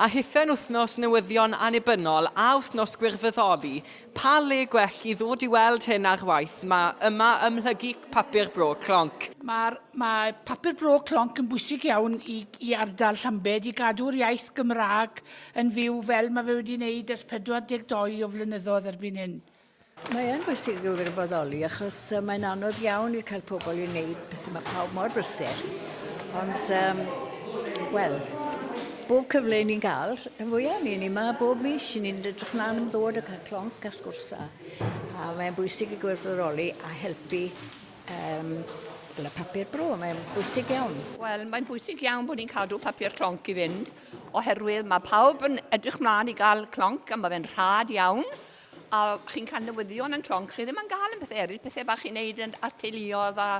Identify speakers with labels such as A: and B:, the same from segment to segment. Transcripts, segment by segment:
A: A hithen wythnos newyddion annibynnol a wythnos gwirfoddoli, pa le gwell i ddod i weld hyn ar waith ma yma ym mhlygu papur bro Clonc.
B: Mae'r mae papur bro Clonc yn bwysig iawn i, i ardal Llambed i gadw'r iaith Gymraeg yn fyw fel mae fe wedi wneud ers 42 o flynyddoedd erbyn hyn.
C: Mae yn bwysig i wirfoddoli achos uh, mae'n anodd iawn i cael pobl i wneud pethau mae pawb mor brysur. Ond, um, wel, bob cyfle ni'n gael, y fwyaf ni, ni yma bob mis, ni'n edrych mlaen am ddod a cael clonc a sgwrsa. A mae'n bwysig i gwirfoddoli a helpu um, y papur bro, mae'n bwysig iawn.
D: Wel, mae'n bwysig iawn bod ni'n cadw papur clonc i fynd, oherwydd mae pawb yn edrych mlaen i gael clonc a mae fe'n rhad iawn. A chi'n cael newyddion yn clonc, chi ddim yn gael yn pethau eraill, pethau bach chi'n neud yn at teuluoedd a,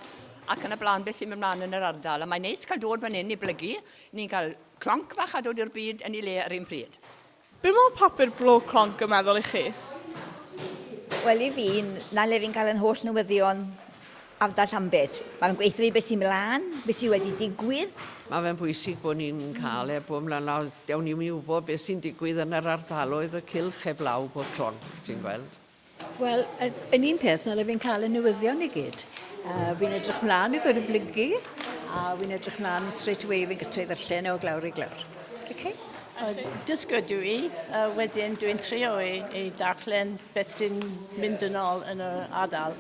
D: ac yn y blaen beth sy'n mynd mlaen yn yr ardal. A mae'n neis cael dod fan hyn i blygu, ni'n cael clonc fach a dod i'r byd yn ei le yr un pryd.
E: Be mae papur bro Clonc yn meddwl i chi?
F: Wel i fi, 'na le fi'n cael yn holl newyddion ardal Llambed. Mae'n gweithio fi beth sy'n mlaen, beth sydd wedi digwydd.
G: Mae fe'n bwysig bod ni'n cael e bob mlynedd, dewn ni'm i wybod beth sy'n digwydd yn yr ardaloedd y cylch heblaw bod clonc, ti'n gweld.
C: Wel, yn un peth, na le fi'n cael y newyddion i gyd. Uh, fi'n edrych mlaen i ddod i blygu, a fi'n edrych mlaen straight away fi'n gytre i ddarllen e o glawr i glawr. Okay?
H: Dysgwr dw i, a wedyn dwi'n trio i, i darllen beth sy'n mynd yn ôl yn yr ardal.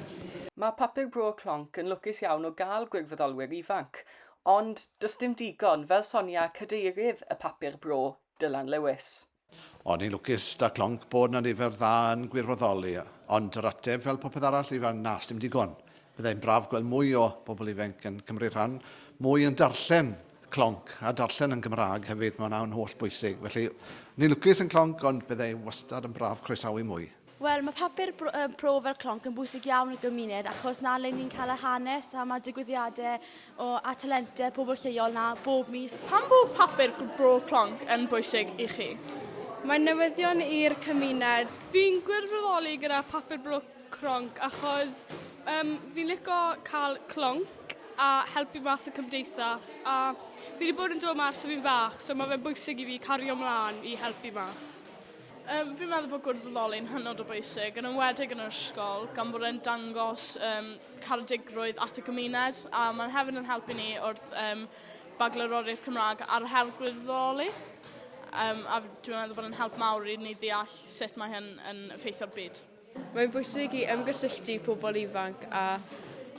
A: Mae Papur Bro Clonc yn lwcus iawn o gael gwirfoddolwyr ifanc, ond does dim digon, fel sonia cadeirydd y papur bro, Dylan Lewis.
I: O'n i'n lwcus 'da Clonc bod 'na nifer dda yn gwirfoddoli, ond yr ateb fel popeth arall yw na, sdim digon. Byddai'n braf gweld mwy o bobl ifanc yn cymryd rhan, mwy yn darllen Clonc, a darllen yn Gymraeg hefyd, mae hwnna'n holl bwysig. Felly, ni'n lwcus yn Clonc, ond byddai wastad yn braf croesawu mwy.
J: Wel, mae papur bro fel Clonc yn bwysig iawn i'r gymuned achos 'na le ni'n cael y hanes a mae digwyddiadau o, a talentau pobl lleol 'na bob mis.
E: Pam bod papur bro Clonc yn bwysig i chi?
K: Mae'n newyddion i'r cymuned.
E: Fi'n gwirfoddoli gyda papur bro Clonc achos um, fi'n licio cael clonc a helpu mas y cymdeithas a fi wedi bod yn dod mas ers fi'n fach so mae fe'n bwysig i fi cario mlaen i helpu mas. Um, fi'n meddwl bod gwirfoddoli'n hynod o bwysig, yn enwedig yn yr ysgol, gan bod e'n dangos um, caredigrwydd at y gymuned, a mae'n hefyd yn helpu ni wrth um, baglororiaeth Cymraeg ar her gwirfoddoli. Um, a dwi'n meddwl bod e'n help mawr i ni ddeall sut mae hyn yn effeithio'r byd.
K: Mae'n bwysig i ymgysylltu pobl ifanc a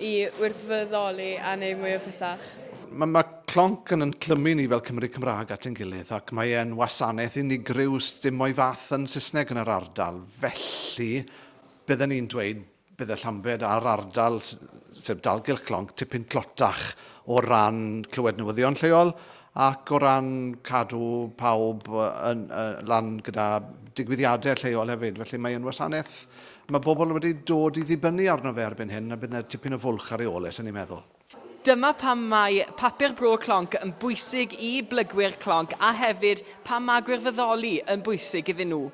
K: i wirfoddoli a neud mwy o pethach.
I: Mae, mae Clonc yn yn clymu ni fel Cymry Cymraeg at ein gilydd ac mae e'n wasanaeth unigryw sdim o'i fath yn Saesneg yn yr ardal. Felly, bydden ni'n dweud bydde Llambed a'r ardal, sef dalgylch Clonc, tipyn tlotach o ran clywed newyddion lleol ac o ran cadw pawb yn, uh, lan gyda digwyddiadau lleol hefyd. Felly mae yn wasanaeth, mae bobl wedi dod i ddibynnu arno fe erbyn hyn a bydd yna tipyn o fwlch ar ei ôl e, sy'n ni'n meddwl.
A: Dyma pam mae papur bro Clonc yn bwysig i blygwyr Clonc a hefyd pam mae gwirfoddoli yn bwysig iddyn nhw.